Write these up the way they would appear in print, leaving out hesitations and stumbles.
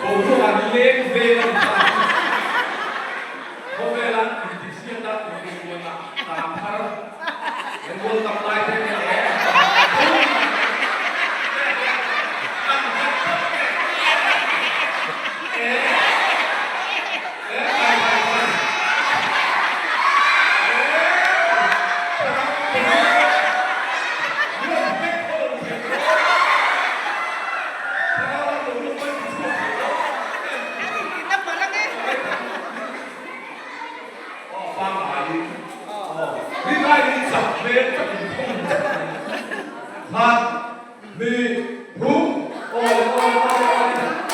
Boruak an leng vel a ni ta. Khawvela intihsiakna. Khat, hnih, thum, aw aw aw aw aw aw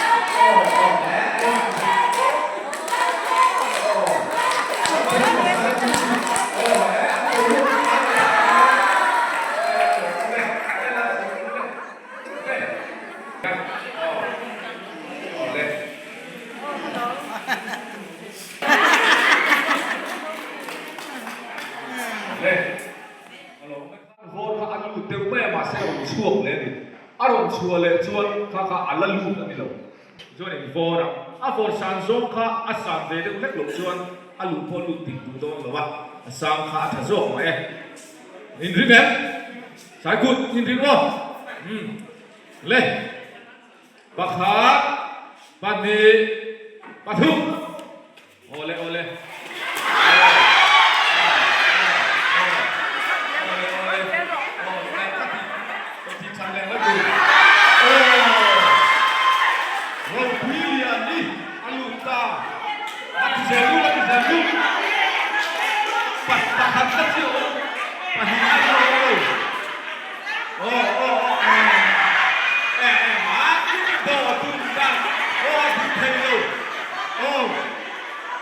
Vawr kha a lut deuh mai a mahse a rawn chhuak leh a ni. A rawn chhuah leh chuan kha kha a la lut a ni lo. Chuan in vawr a, a vawr san zawng kha a san ve deuh hlek loh chuan a luh pawh a lut dik duh dawn lo a, a sang kha a tha zawk mah e. In ring em? Saikut, in ring maw? Umm. Le. Pakhat, pahnih, pathum. Awle awle.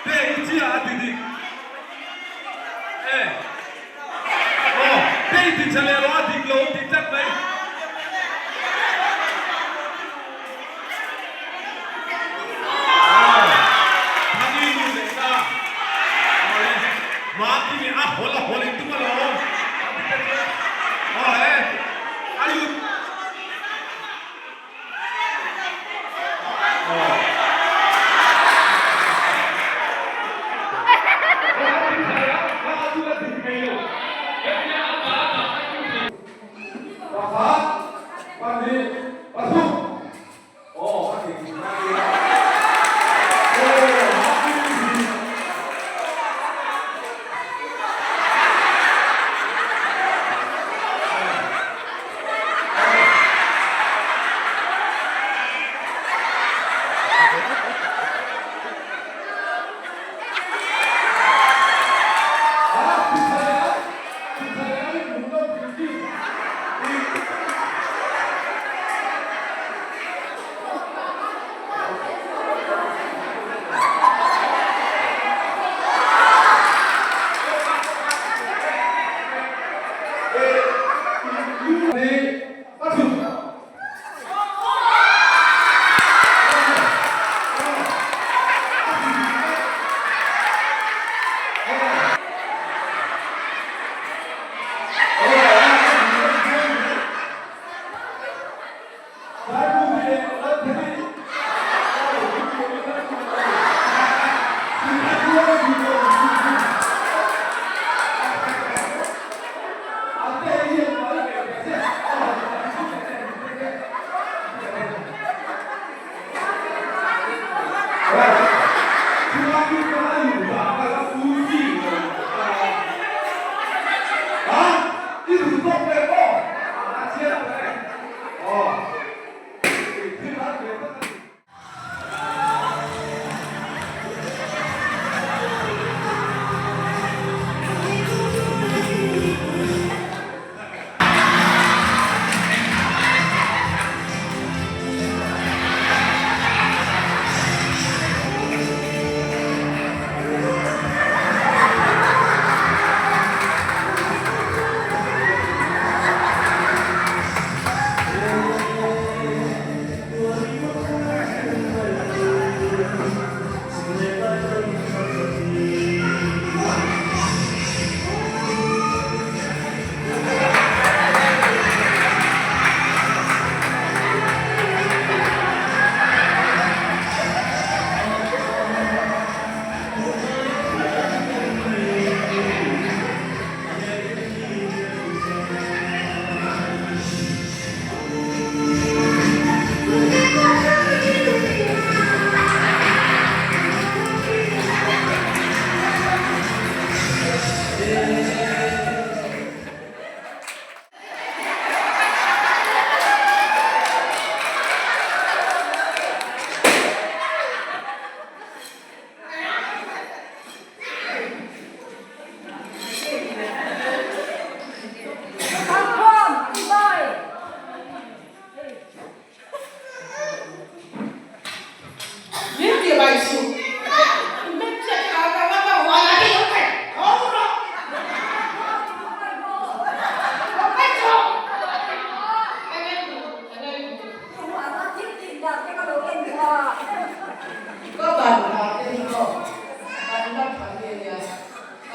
Te i chia a ti dik e. Aw, te i ti tha leh rawh a dik lo ti tlat mai. Aw, Thani nu leh ta. Aw le, Maki nih a hawl a hawl in tum alawm. A ti tlat mai. Aw he, a lut. Pakhat, pahnih, pathum. Aw, a ti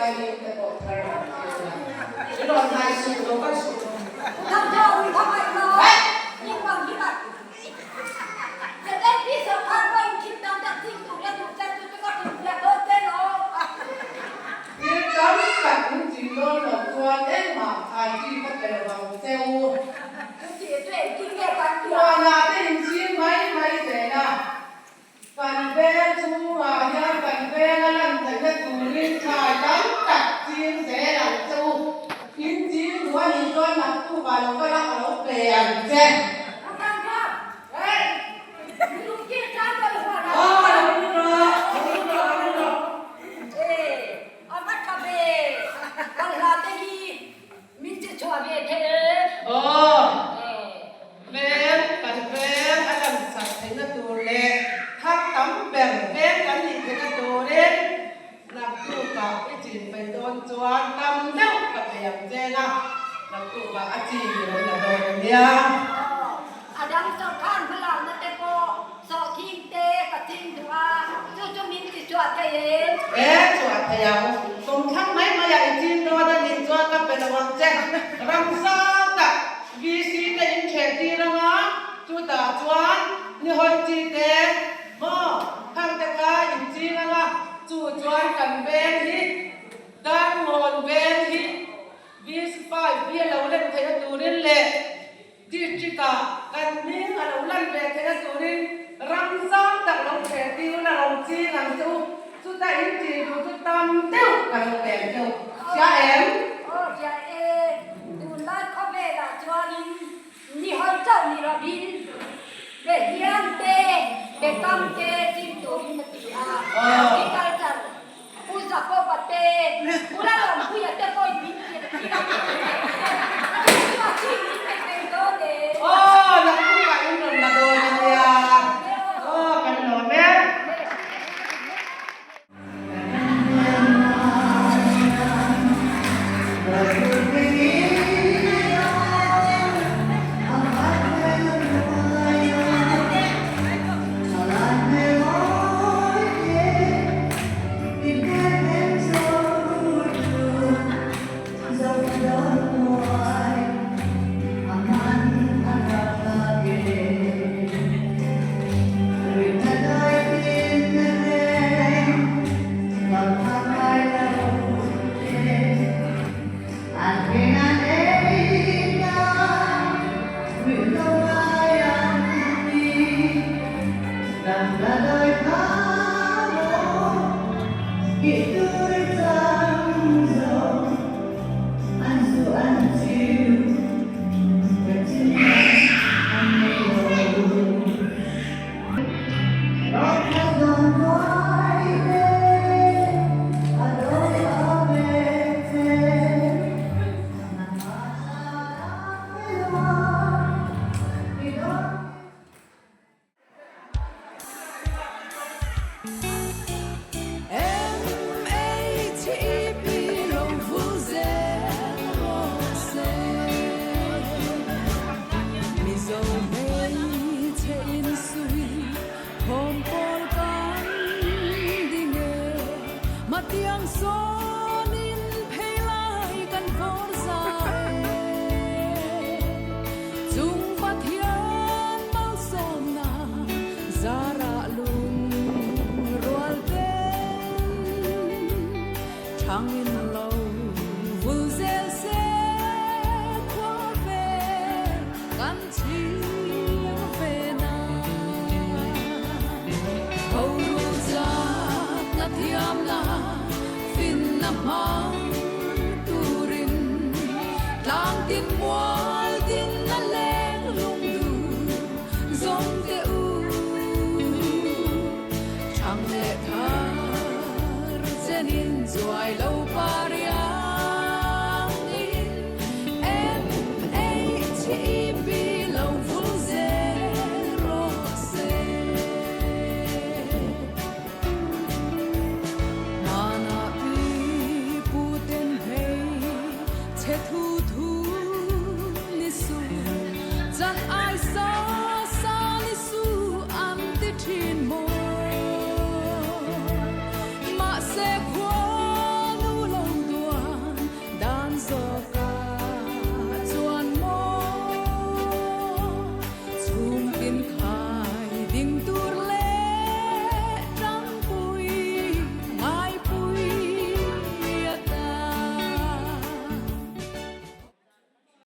Vailim te pawh thar ang chi a nia. I rawn hnai suh lo kal suh lo. Thil tam tak in chin dawn loh chuan engmah thlai chi ka pe lo vang che u. Huanah te in ching mai mai zel a. Kan veng chhungah hian kan venga lan theihna turin thlai tam tak ching zel ang che u. In ching duh a nih chuan naktukah lo kal a, ka lo pe ang che. Aw. Veng kan veng a lan sak theihna tur leh thar tam ber veng kan nih theihna turin naktukah i chin peih dawn chuan tam deuh ka pe ang chen a, naktukah a chi i lo la dawn a nia. A dang sawrkar hmalakna te pawh sawhthing te ka ching duh a, chu chu min ti chhuah thei em? E, chhuah thei ang. Kawmthlang mai maiah i ching dawn a nih chuan ka pe lo ang che. Ramsa tak VC te in ṭheh tir anga chutah chuan ni hawi chi te maw thang te kha in ching anga chu chuan kan veng hi Darngawn veng hi VC 5 hi a lo lem theihna turin leh District ah kan hming a lo lan ve theihna turin ram zau tak lo ṭheh tir ula lo ching ang che u chuta in chin tur chu tam deuh ka lo peng che u hria em? Aw hria e, tunlai khawvelah chuanin ni hawi chauh ni lovin be hiam te, be kam te ching turin a ti a, agriculture Pu Jacob-a te, Pu Lalawmpuia te pawhin min tirh tir a ni e. Chu a ching min pe thei dawn e. Aw, naktukah in rawn la dawn a nia. Aw, kan lawm e.